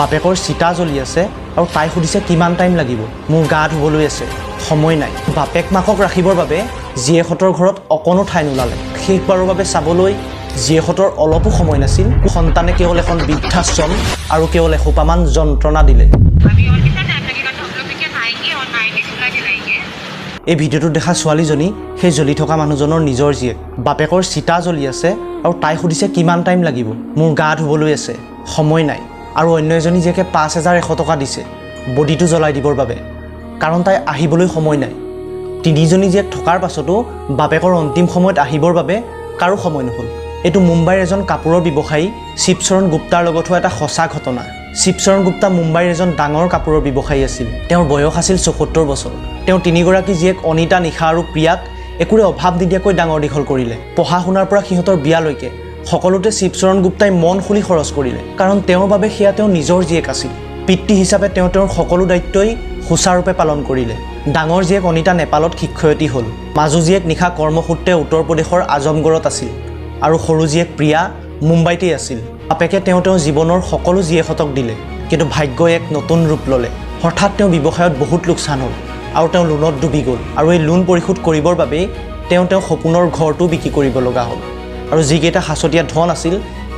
বাপেকৰ চিতা জ্বলি আছে আৰু তাই সুধিছে কিমান টাইম লাগিব, মোৰ গা ধুবলৈ আছে, সময় নাই। বাপেক মাকক ৰাখিবৰ বাবে জীয়েকহঁতৰ ঘৰত অকণো ঠাই নোলালে। শেষবাৰৰ বাবে চাবলৈ জীয়েকহঁতৰ অলপো সময় নাছিল। সন্তানে কেৱল এখন বৃদ্ধাশ্ৰম আৰু কেৱল এসোপামান যন্ত্ৰণা দিলে। अभी और कितना टाइम लगेगा? तो हम लोग देखिए, नहाएंगे और नहाएंगे, चूल्हा जलाएंगे। এই ভিডিঅ'টোত দেখা ছোৱালীজনী সেই জ্বলি থকা মানুহজনৰ নিজৰ জীয়েক। বাপেকৰ চিতা জ্বলি আছে আৰু তাই সুধিছে কিমান টাইম লাগিব, মোৰ গা ধুবলৈ আছে, সময় নাই। আৰু অন্য এজনী জীয়েকে 5100 টকা দিছে বডিটো জ্বলাই দিবৰ বাবে, কাৰণ তাই আহিবলৈ সময় নাই। তিনিজনী জীয়েক থকাৰ পাছতো বাপেকৰ অন্তিম সময়ত আহিবৰ বাবে কাৰো সময় নহ'ল। এইটো মুম্বাইৰ এজন কাপোৰৰ ব্যৱসায়ী শিৱচৰণ গুপ্তাৰ লগত হোৱা এটা সঁচা ঘটনা। শিৱচৰণ গুপ্তা মুম্বাইৰ এজন ডাঙৰ কাপোৰৰ ব্যৱসায়ী আছিল। তেওঁৰ বয়স আছিল 74 বছৰ। তেওঁ তিনিগৰাকী জীয়েক অনিতা, নিশা আৰু প্ৰিয়াক একোৰে অভাৱ নিদিয়াকৈ ডাঙৰ দীঘল কৰিলে। পঢ়া শুনাৰ পৰা সিহঁতৰ বিয়ালৈকে সকলোতে শিৱচৰণ গুপ্তাই মন খুলি খৰচ কৰিলে, কাৰণ তেওঁৰ বাবে সেয়া তেওঁ নিজৰ জীয়েক আছিল। পিতৃ হিচাপে তেওঁ তেওঁৰ সকলো দায়িত্বই সুচাৰুৰূপে পালন কৰিলে। ডাঙৰ জীয়েক অনিতা নেপালত শিক্ষয়িত্ৰী হ'ল। মাজু জীয়েক নিশা কৰ্মসূত্ৰে উত্তৰ প্ৰদেশৰ আজমগড়ত আছিল আৰু সৰু জীয়েক প্ৰিয়া মুম্বাইতেই আছিল। বাপেকে তেওঁ তেওঁৰ জীৱনৰ সকলো জীয়েকহঁতক দিলে, কিন্তু ভাগ্যই এক নতুন ৰূপ ল'লে। হঠাৎ তেওঁ ব্যৱসায়ত বহুত লোকচান হ'ল আৰু তেওঁ লোনত ডুবি গ'ল আৰু এই লোন পৰিশোধ কৰিবৰ বাবেই তেওঁ তেওঁৰ সপোনৰ ঘৰটো বিক্ৰী কৰিব লগা হ'ল আৰু যিকেইটা সাঁচতীয়া ধন আছিল,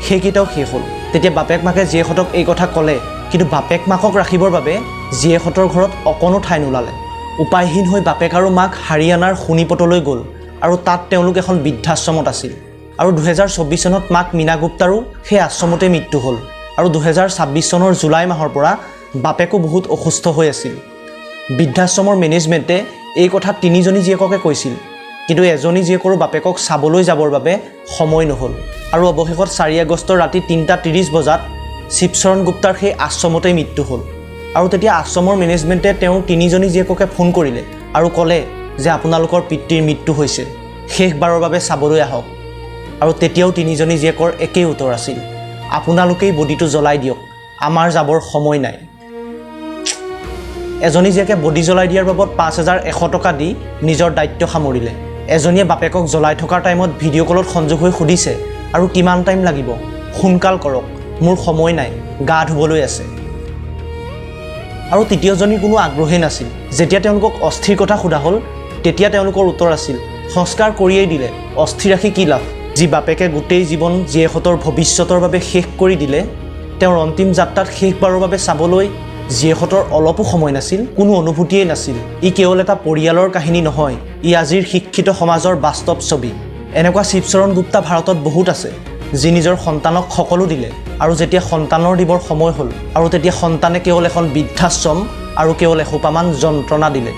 সেইকেইটাও শেষ হ'ল। তেতিয়া বাপেক মাকে জীয়েকহঁতক এই কথা ক'লে, কিন্তু বাপেক মাকক ৰাখিবৰ বাবে জীয়েকহঁতৰ ঘৰত অকণো ঠাই নোলালে। উপায়হীন হৈ বাপেক আৰু মাক হাৰিয়ানাৰ সোণিপটলৈ গ'ল আৰু তাত তেওঁলোক এখন বৃদ্ধাশ্ৰমত আছিল। আৰু 2024 চনত মাক মীনা গুপ্তাৰো সেই আশ্ৰমতেই মৃত্যু হ'ল। আৰু 2026 চনৰ জুলাই মাহৰ পৰা বাপেকো বহুত অসুস্থ হৈ আছিল। বৃদ্ধাশ্ৰমৰ মেনেজমেণ্টে এই কথা তিনিজনী জীয়েককে কৈছিল, কিন্তু এজনী জীয়েকৰো বাপেকক চাবলৈ যাবৰ বাবে সময় নহ'ল। আৰু অৱশেষত 4 আগষ্টৰ ৰাতি 3টা 30 বজাত শিৱচৰণ গুপ্তাৰ সেই আশ্ৰমতেই মৃত্যু হ'ল। আৰু তেতিয়া আশ্ৰমৰ মেনেজমেণ্টে তেওঁৰ তিনিজনী জীয়েককে ফোন কৰিলে আৰু ক'লে যে আপোনালোকৰ পিতৃৰ মৃত্যু হৈছে, শেষবাৰৰ বাবে চাবলৈ আহক। আৰু তেতিয়াও তিনিজনী জীয়েকৰ একেই উত্তৰ আছিল, আপোনালোকেই বডিটো জ্বলাই দিয়ক, আমাৰ যাবৰ সময় নাই। এজনী জীয়েকে বডি জ্বলাই দিয়াৰ বাবদ 5100 টকা দি নিজৰ দায়িত্ব সামৰিলে। এজনীয়ে বাপেকক জ্বলাই থকাৰ টাইমত ভিডিঅ' কলত সংযোগ হৈ সুধিছে, আৰু কিমান টাইম লাগিব, সোনকাল কৰক, মোৰ সময় নাই, গা ধুবলৈ আছে। আৰু তৃতীয়জনীৰ কোনো আগ্ৰহেই নাছিল। যেতিয়া তেওঁলোকক অস্থিৰ কথা সোধা হ'ল, তেতিয়া তেওঁলোকৰ উত্তৰ আছিল, সংস্কাৰ কৰিয়েই দিলে, অস্থি ৰাখি কি লাভ? যি বাপেকে গোটেই জীৱন জীয়েকহঁতৰ ভৱিষ্যতৰ বাবে শেষ কৰি দিলে, তেওঁৰ অন্তিম যাত্ৰাত শেষবাৰৰ বাবে চাবলৈ জীয়েকহঁতৰ অলপো সময় নাছিল, কোনো অনুভূতিয়েই নাছিল। ই কেৱল এটা পৰিয়ালৰ কাহিনী নহয়, ই আজিৰ শিক্ষিত সমাজৰ বাস্তৱ ছবি। এনেকুৱা শিৱচৰণ গুপ্তা ভাৰতত বহুত আছে, যি নিজৰ সন্তানক সকলো দিলে আৰু যেতিয়া সন্তানৰ দিবৰ সময় হ'ল আৰু তেতিয়া সন্তানে কেৱল এখন বৃদ্ধাশ্ৰম আৰু কেৱল এসোপামান যন্ত্ৰণা দিলে।